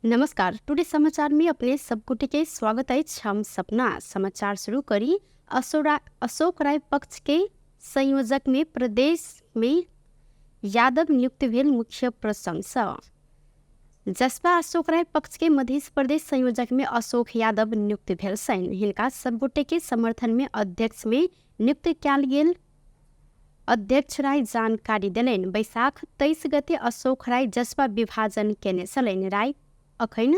नमस्कार, टुडे समाचार में अपने सबगोटे के स्वागत अछि। हम सपना समाचार शुरू करी। अशोक राय पक्ष के संयोजक में प्रदेश में यादव नियुक्त भेल मुख्य प्रशंसा। जसपा अशोक राय पक्ष के मध्य प्रदेश संयोजक में अशोक यादव नियुक्त भेल छनि। हिनका सबगोटे के समर्थन में अध्यक्ष में नियुक्त कयल गेल अध्यक्ष राय जानकारी देलनि। बैसाख 23 गते अशोक राय जसपा विभाजन केने छलनि। राय अखन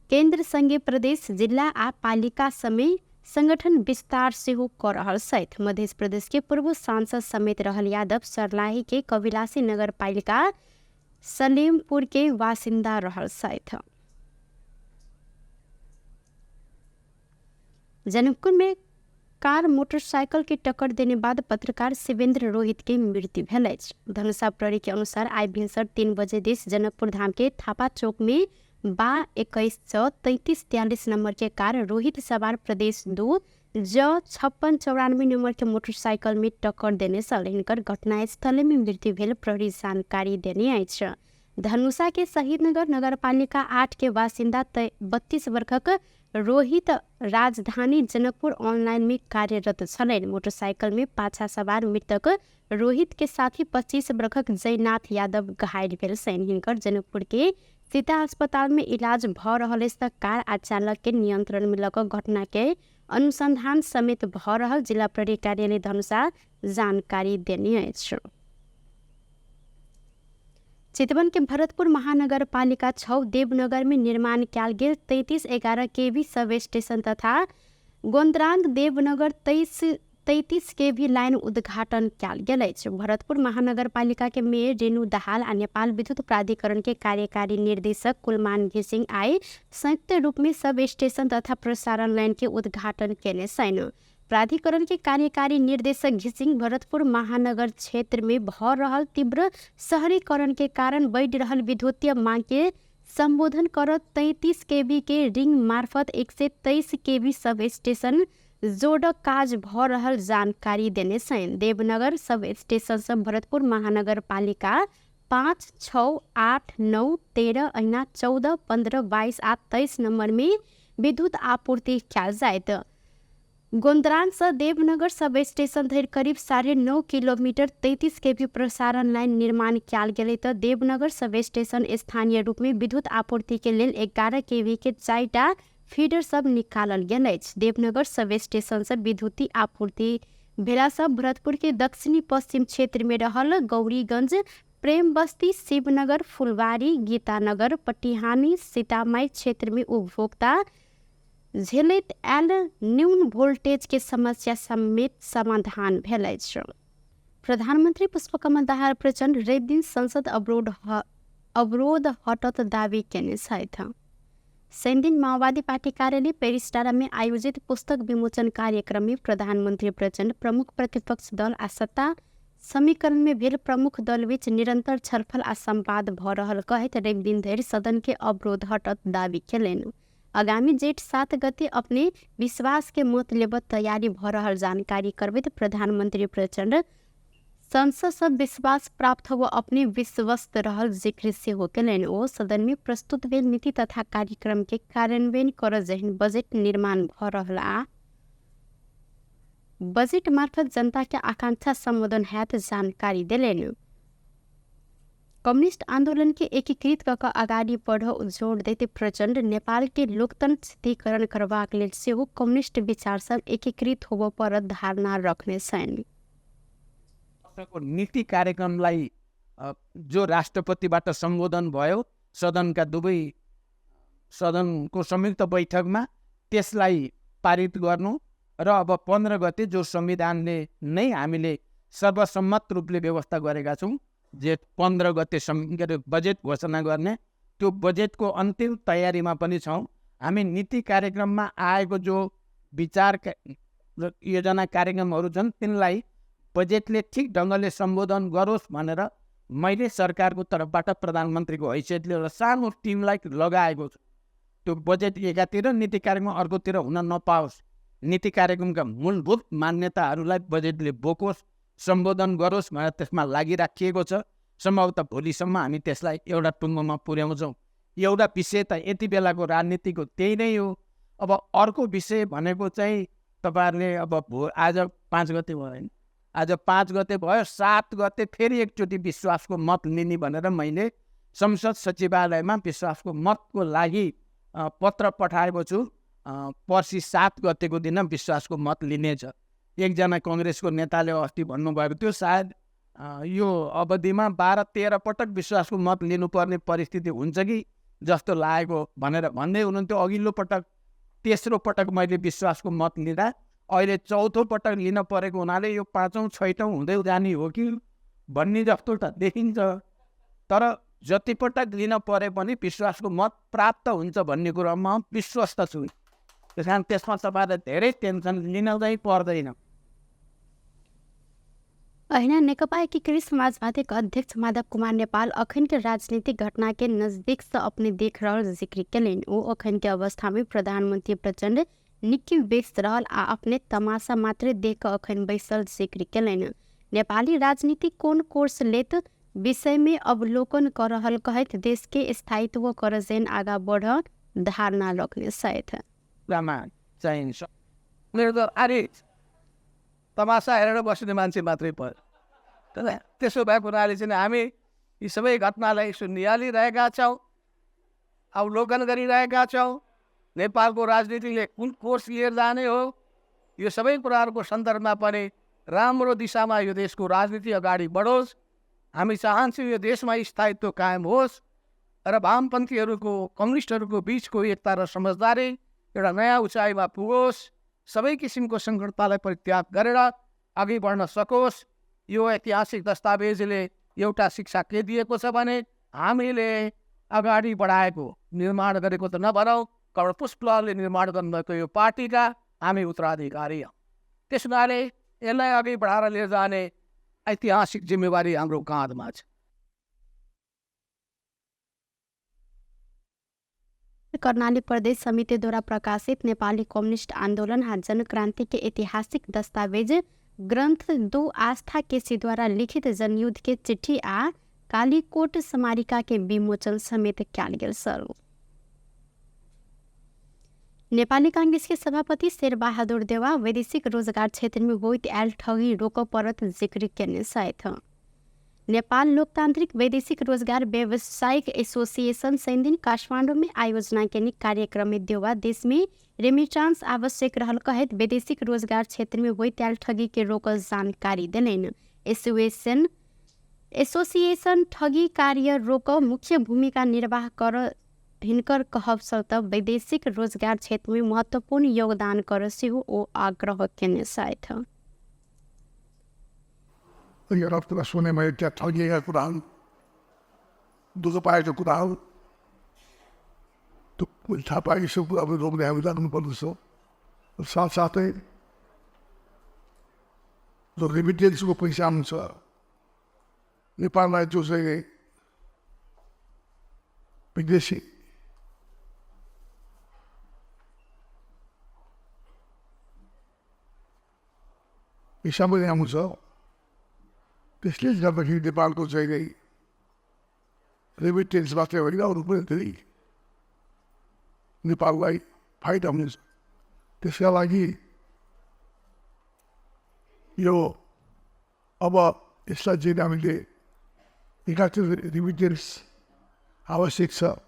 केन्द्र संगे प्रदेश, जिला आ पालिका समेत संगठन विस्तार सेहो कऽ रहल छथि। मध्य प्रदेश के पूर्व सांसद समेत रहल यादव सर्लाही के कविलासी नगरपालिका सलेमपुर के बासिन्दा रहल छथि। जनकपुर में कार मोटरसाइकिल के टक्कर देने बाद पत्रकार शिवेंद्र रोहित के मृत्यु भेल अछि। धनुषा प्रहरी के अनुसार आइ भिनसर 3 बजे दिस जनकपुर धाम के थापा चौक में बा 21 स 33 43 नंबर के कार रोहित सवार प्रदेश 2 ज 56 94 नंबर के मोटरसाइकिल में टक्कर देने छल। हिनकर घटनास्थल में मृत्यु भेल प्रहरी जानकारी देने अछि। धनुषा के शहीदनगर नगरपालिका 8 के बासिन्दा 32 वर्षक रोहित राजधानी जनकपुर ऑनलाइन में कार्यरत छलनि। मोटरसाइकिल में पाछा सवार मृतक रोहित के साथी 25 वर्षक जयनाथ यादव घायल भेल छनि। हिनकर जनकपुर के सीता अस्पताल में इलाज भ रहल अछि त कार आ चालक के नियंत्रण में लऽ घटना के अनुसंधान समेत भ रहल जिला प्रहरी कार्यालय धनुषा जानकारी देने अछि। चितवन के भरतपुर महानगरपालिका 6 देवनगर में निर्माण कयल गेल 3311 केवी सब स्टेशन तथा गोंद्रांग देवनगर 2333 केवी लाइन उद्घाटन कयल गेल अछि। भरतपुर महानगरपालिका के मेयर रेणु दाहाल आ नेपाल विद्युत प्राधिकरण के कार्यकारी निर्देशक कुलमान घिसिङ आइ संयुक्त रूप में सब स्टेशन तथा प्रसारण लाइन के उद्घाटन केने छनि। प्राधिकरण के कार्यकारी निर्देशक घिसिङ भरतपुर महानगर क्षेत्र में भ रहल तीव्र शहरीकरण के कारण बढ़ि रहल विद्युतीय मांग के संबोधन करत 33 केवी के रिंग मार्फत 123 केवी सब स्टेशन जोड़क काज भ रहल जानकारी देने छनि। देवनगर सब स्टेशन से भरतपुर महानगरपालिका 5 6 8 9 13 अहिना 14 15 22 आ 23 नंबर में विद्युत आपूर्ति कयल जायत। गोंद्रांग से देवनगर सब स्टेशन धरि करीब 9.5 किलोमीटर 33 केवी प्रसारण लाइन निर्माण कयल गेलै त देवनगर सब स्टेशन स्थानीय रूप में विद्युत आपूर्ति के लेल 11 केवी के 4टा फीडर सब निकालल गेल अछि। देवनगर सब स्टेशन से विद्युतीय आपूर्ति भेला से भरतपुर के दक्षिणी पश्चिम क्षेत्र में रहल गौरीगंज, प्रेम बस्ती, शिवनगर, फुलवारी, गीतानगर, पटिहानी, सीतामाई क्षेत्र में उपभोक्ता झेलैत आयल न्यून वोल्टेज के समस्या समेत समाधान भेल अछि। प्रधानमंत्री पुष्पकमल दाहाल प्रचण्ड रवि दिन संसद अवरोध हटत दावी केने छथि। शनिदिन माओवादी पार्टी कार्यालय पेरिसडाँडा में आयोजित पुस्तक विमोचन कार्यक्रम में प्रधानमंत्री प्रचण्ड प्रमुख प्रतिपक्ष दल आ सत्ता समीकरण में भेल प्रमुख दलबीच निरंतर छलफल आ संवाद भ रहल कहैत रवि दिन धरि सदन के अवरोध हटत दावी केलनि। आगामी जेठ 7 गते अपने विश्वास के मत लेब तैयारी भ रहल जानकारी करबैत प्रधानमंत्री प्रचण्ड संसद से विश्वास प्राप्त हो अपने विश्वस्त रहल जिक्र सेहो केलनि। ओ सदन में प्रस्तुत भेल नीति तथा कार्यक्रम के कार्यान्वयन कर जहन बजट निर्माण भ रहल आ बजट मार्फत जनता के आकांक्षा सम्बोधन हैत जानकारी देलनि। कम्युनिस्ट आंदोलन के एकीकृत कऽ कऽ अगाडि बढ़ जोड़ दैत प्रचण्ड नेपाल के लोकतंत्र स्थिरीकरण करबाक लेल सेहो कम्युनिस्ट विचार सब एकीकृत होबऽ पड़त धारणा रखने छनि। नीति कार्यक्रमलाई जो राष्ट्रपतिबाट सम्बोधन भयो सदनका दुवै सदनको संयुक्त बैठकमा त्यसलाई पारित गर्नु र अब 15 गते जो संविधानले नै हामीले सर्वसम्मत रूपले व्यवस्था गरेका छौँ जेठ 15 गते के अरे बजेट घोषणा गर्ने, त्यो बजेटको अन्तिम तयारीमा पनि छौँ। हामी नीति कार्यक्रममा आएको जो विचार योजना कार्यक्रमहरू छन् तिनलाई बजेटले ठिक ढङ्गले सम्बोधन गरोस् भनेर मैले सरकारको तर्फबाट प्रधानमन्त्रीको हैसियतले एउटा सानो टिमलाई लगाएको छु। त्यो बजेट एकातिर नीति कार्यक्रम अर्कोतिर हुन नपाओस्, नीति कार्यक्रमका मूलभूत मान्यताहरूलाई बजेटले बोकोस्, सम्बोधन गरोस् भनेर त्यसमा लागिराखिएको छ। सम्भवतः भोलिसम्म हामी त्यसलाई एउटा टुङ्गोमा पुर्याउँछौँ। एउटा विषय त यति बेलाको राजनीतिको त्यही नै हो। अब अर्को विषय भनेको चाहिँ तपाईँहरूले अब आज 5 गते भयो होइन, आज 5 गते भयो, 7 गते फेरि एकचोटि विश्वासको मत लिने भनेर मैले संसद सचिवालयमा विश्वासको मतको लागि पत्र पठाएको छु। पर्सि 7 गतेको दिन विश्वासको मत लिनेछ। एकजना कङ्ग्रेसको नेताले अस्ति भन्नुभएको थियो सायद यो अवधिमा 12-13 पटक विश्वासको मत लिनुपर्ने परिस्थिति हुन्छ कि जस्तो लागेको भनेर भन्दै हुनुहुन्थ्यो। अघिल्लो पटक तेस्रो पटक मैले विश्वासको मत लिँदा अहिले चौथो पटक लिन परेको हुनाले यो 5औं 6औं हुँदै जाने हो कि भन्ने जस्तो त देखिन्छ। तर जति पटक लिन परे पनि विश्वासको मत प्राप्त हुन्छ भन्ने कुरामा म विश्वस्त छु। त्यस कारण त्यसमा तपाईँहरूले धेरै टेन्सन लिन चाहिँ पर्दैन। अहिना नेकपा एकीकृत समाजवादीक अध्यक्ष माधव कुमार नेपाल अखन के राजनीतिक घटना के नजदीक से अपने देख रहल जिक्र केलनि। ओ अखन के अवस्था में प्रधानमंत्री प्रचण्ड निकै व्यस्त रहल आ अपने तमाशा मात्रै देख कऽ अखन बैसल जिक्र केलनि। नेपाली राजनीति कोन कोर्स लेत विषय में अवलोकन कर रहल कहैत देश के स्थायित्व कर जेन आगा बढ़ धारणा रखने छथि। चाहिन्छ मेरो त अरे तमासा हेरेर बस्ने मान्छे मात्रै पर्यो। तर त्यसो भएको हुनाले चाहिँ हामी यी सबै घटनालाई यसो निहालिरहेका छौँ, अवलोकन गरिरहेका छौँ। नेपालको राजनीतिले कुन कोर्स लिएर जाने हो यो सबै कुराहरूको सन्दर्भमा पनि राम्रो दिशामा यो देशको राजनीति अगाडि बढोस्। हामी चाहन्छौँ यो देशमा स्थायित्व कायम होस् र वामपन्थीहरूको कम्युनिस्टहरूको बिचको एकता र समझदारी एउटा नयाँ उचाइमा पुगोस्, सबै किसिमको सङ्कटतालाई परित्याग गरेर अघि बढ्न सकोस्। यो ऐतिहासिक दस्तावेजले एउटा शिक्षा के दिएको छ भने हामीले अगाडि बढाएको निर्माण गरेको त नभनौँ, कर्ण पुष्पलालले निर्माण गर्नुभएको यो पार्टीका हामी उत्तराधिकारी हौँ। त्यस हुनाले यसलाई अघि बढाएर लिएर जाने ऐतिहासिक जिम्मेवारी हाम्रो काँधमा छ। कर्णाली प्रदेश समितिद्वारा प्रकाशित नेपाली कम्युनिस्ट आन्दोलन आ जनक्रांति के ऐतिहासिक दस्तावेज ग्रंथ 2 आस्था केसीद्वारा लिखित जनयुद्ध के चिट्ठी आ कालीकोट स्मारिका के विमोचन समेत कयल गेल सर। नेपाली कांग्रेस के सभापति शेरबहादुर देवा वैदेशिक रोजगार क्षेत्र में होइत आयल ठगी रोकऽ पड़त जिक्र केने छथि। नेपाल लोकतांत्रिक वैदेशिक रोजगार व्यावसायिक एसोसिएशन शनिदिन काठमाडौँ में आयोजना केने कार्यक्रम में देवा देश में रेमिटांस आवश्यक रहल कहैत वैदेशिक रोजगार क्षेत्र में होइत आयल ठगी के रोकल जानकारी देलनि। एसोसिएशन ठगी कार्य रोक मुख्य भूमिका निर्वाह कर हिनकर कहब छल त वैदेशिक रोजगार क्षेत्र में महत्वपूर्ण योगदान कर सेहो ओ आग्रह केने छथि। यो कुरा सुने मैले त्यहाँ ठगिएका कुराहरू, दुःख पाएका कुराहरू त्यो मैले थाहा पाएँ। यसो कुरा रोक्ने हामी लाग्नुपर्दछ। साथसाथै जो रेमिटेन्सको पैसा आउँछ नेपाललाई, जो चाहिँ विदेशी पैसा पनि आउँछ, त्यसले गर्दाखेरि नेपालको चाहिँ रेमिटेन्स मात्रै होइन अरू पनि धेरै नेपाललाई फाइदा हुनेछ। त्यसका लागि यो अब यसलाई चाहिँ हामीले एकातिर रेमिटेन्स आवश्यक छ।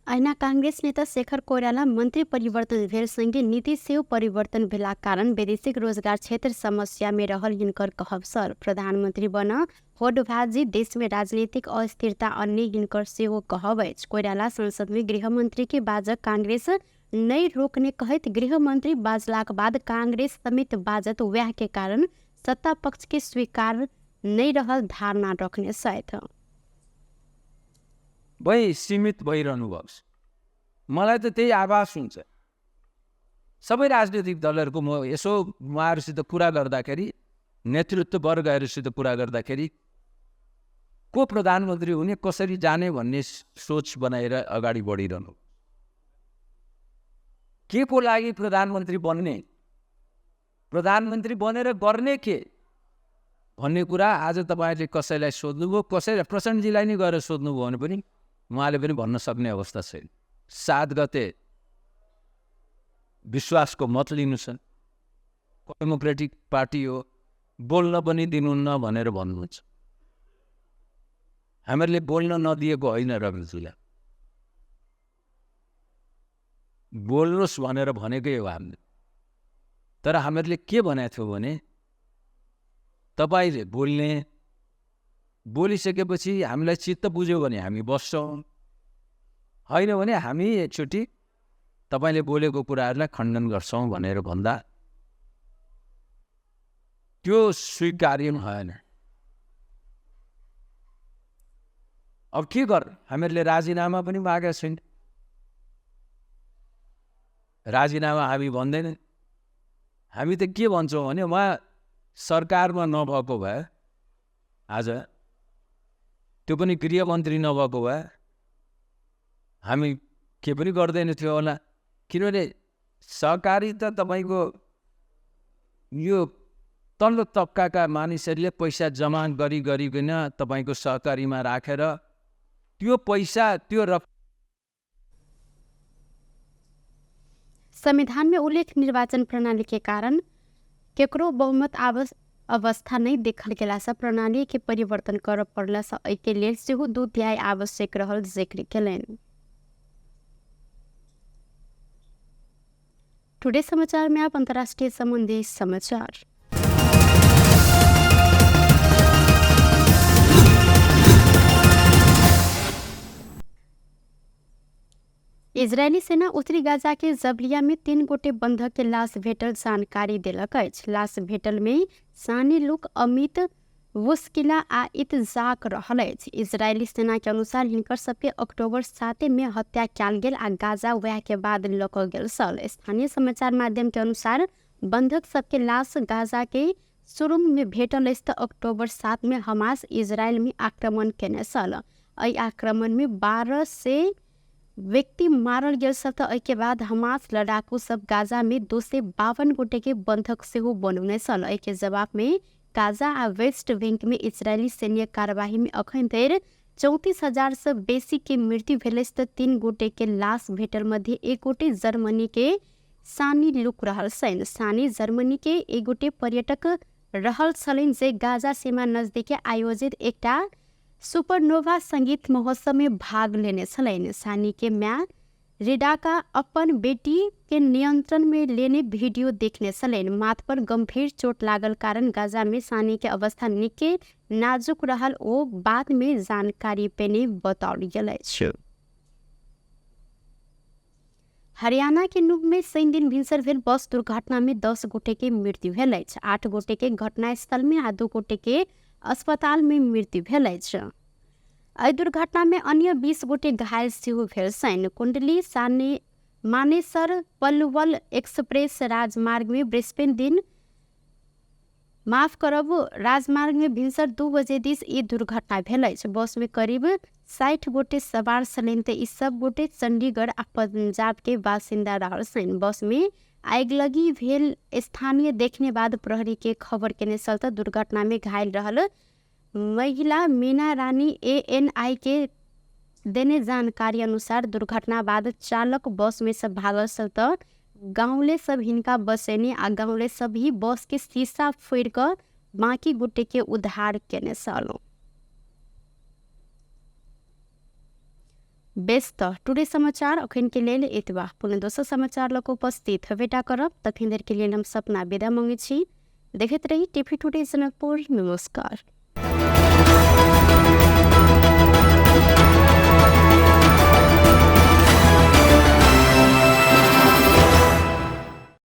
ऐना कांग्रेस नेता शेखर कोइराला मंत्री परिवर्तन भेल संगे नीति सेहो परिवर्तन भेलाक कारण वैदेशिक रोजगार क्षेत्र समस्या में रहल हिनकर कहब सर। प्रधानमंत्री बन होडभाजी देश में राजनीतिक अस्थिरता अन्य हिनकर सेहो कहब अछि। कोइराला संसद में गृहमंत्री के बाजक कांग्रेस नहीं रोकने कहैत गृहमंत्री बाजलाक बाद कांग्रेस समेत बाजत वैह के कारण सत्ता पक्ष के स्वीकार नहीं रहल धारणा रखने छथि। भई सीमित भइरहनु भएको छ। मलाई त त्यही आभास हुन्छ। सबै राजनीतिक दलहरूको म यसो उहाँहरूसित कुरा गर्दाखेरि, नेतृत्व वर्गहरूसित कुरा गर्दाखेरि को प्रधानमन्त्री हुने, कसरी जाने भन्ने सोच बनाएर अगाडि बढिरहनु। के को लागि प्रधानमन्त्री बन्ने, प्रधानमन्त्री बनेर गर्ने के भन्ने कुरा आज तपाईँहरूले कसैलाई सोध्नुभयो, कसैलाई प्रचण्डजीलाई नै गएर सोध्नुभयो भने पनि उहाँले पनि भन्न सक्ने अवस्था छैन। 7 गते विश्वासको मत लिनु छ, डेमोक्रेटिक पार्टी हो, बोल्न पनि दिनुहुन्न भनेर भन्नुहुन्छ। हामीहरूले बोल्न नदिएको होइन, रविजीलाई बोल्नुहोस् भनेर भनेकै हो हामीले। तर हामीहरूले के भनेको थियौँ भने तपाईँले बोल्ने, बोलिसकेपछि हामीलाई चित्त बुझ्यो भने हामी बस्छौँ, होइन भने हामी एकचोटि तपाईँले बोलेको कुराहरूलाई खण्डन गर्छौँ भनेर भन्दा त्यो स्वीकार्य भएन। अब के गर्नु, हामीहरूले राजीनामा पनि मागेका छैन, राजीनामा हामी भन्दैन। हामी त के भन्छौँ भने उहाँ सरकारमा नभएको भए, आज त्यो पनि गृहमन्त्री नभएको भए हामी के पनि गर्दैन थियो होला। किनभने सहकारी त तपाईँको यो तल्लो तब्काका मानिसहरूले पैसा जम्मा गरी गरिकन तपाईँको सहकारीमा राखेर त्यो पैसा त्यो रकम। संविधान में उल्लेख निर्वाचन प्रणाली के कारण केकरो बहुमत अवस्था नहीं देखल गेला से प्रणाली के परिवर्तन कर पड़ला से एहि लेल सेहो 2/3 आवश्यक रहल जिक्र केलनि। टुडे समाचार में आप अंतर्राष्ट्रीय संबंधी समाचार। इजरायली सेना उत्तरी गाजा के जबलिया में 3 गोटे बंधक के लाश भेटल जानकारी देलक अछि। लाश भेटल में सानी लुक, अमित वुस्किला आ इतजाक रहल अछि। इजरायली सेना के अनुसार हिनकर सबके अक्टूबर 7 में हत्या कयल गेल आ गाजा वएह के बाद लऽ कऽ गेल छल। स्थानीय समाचार माध्यम के अनुसार बंधक सबके लाश गाजा के सुरुंग में भेटल अछि तऽ अक्टूबर 7 में हमास इजरायल में आक्रमण केने छल। एहि आक्रमण में 1200 व्यक्ति मारल गेल छल तऽ एहिके बाद हमास लड़ाकू सब गाजा में 252 गोटे के बंधक सेहो बनौने छल। एहिके जवाब में गाजा आ वेस्ट बैंक में इजरायली सैन्य कार्यवाही में अखन धरि 34,000 से बेसी के मृत्यु भेल अछि तऽ 3 गोटे के लाश भेटल मध्य 1 गोटे जर्मनी के सानी लुक रहल छनि। सानी जर्मनी के 1 गोटे पर्यटक रहल छलनि जे गाजा सीमा नजदीक आयोजित एकटा सुपरनोवा संगीत महोत्सव में भाग लेने छलनि। सानी के माय रिडाका अपन बेटी के नियंत्रण में लेने वीडियो देखने छलनि। माथ पर गंभीर चोट लागल कारण गाजा में सानी के अवस्था निके नाजुक रहल ओ बाद में जानकारी पेने बताओल गेल अछि। हरियाणा के नूह में शनि दिन भिनसर भेल बस दुर्घटना में 10 गोटे के मृत्यु भेल अछि। 8 गोटे के घटनास्थल में आ 2 गोटे के अस्पताल में मृत्यु भेल अछि। एहि दुर्घटना में अन्य 20 गोटे घायल सेहो भेल छनि। कुंडली साने मानेसर पलवल एक्सप्रेस राजमार्ग में बृहस्पति दिन माफ करब राजमार्ग में भिनसर 2 बजे this ई दुर्घटना भेल अछि। बस में करीब 60 गोटे सवार छलनि तऽ ई सब गोटे चंडीगढ़ आ पंजाब के बासिन्दा रहल छनि। बस में आगिलगी भेल स्थानीय देखने बाद प्रहरी के खबर केने छल तऽ दुर्घटना में घायल रहल महिला मीना रानी एएनआई के देने जानकारी अनुसार दुर्घटना बाद चालक बस में सब भागल छल तऽ गाँवले सब हिनका बसेने आ गाँवले सब ही बस के शीशा फोड़ि कऽ बाकी गोटे के उद्धार केने छल। बेस तऽ टुडे समाचार अखन के लेल एतबा। पुनः दोसर समाचार लऽ कऽ उपस्थित हेबेटा करब। तखन धरि के लेल हम सपना विदा मांगै छी। देखैत रही टीवी टुडे जनकपुर। नमस्कार।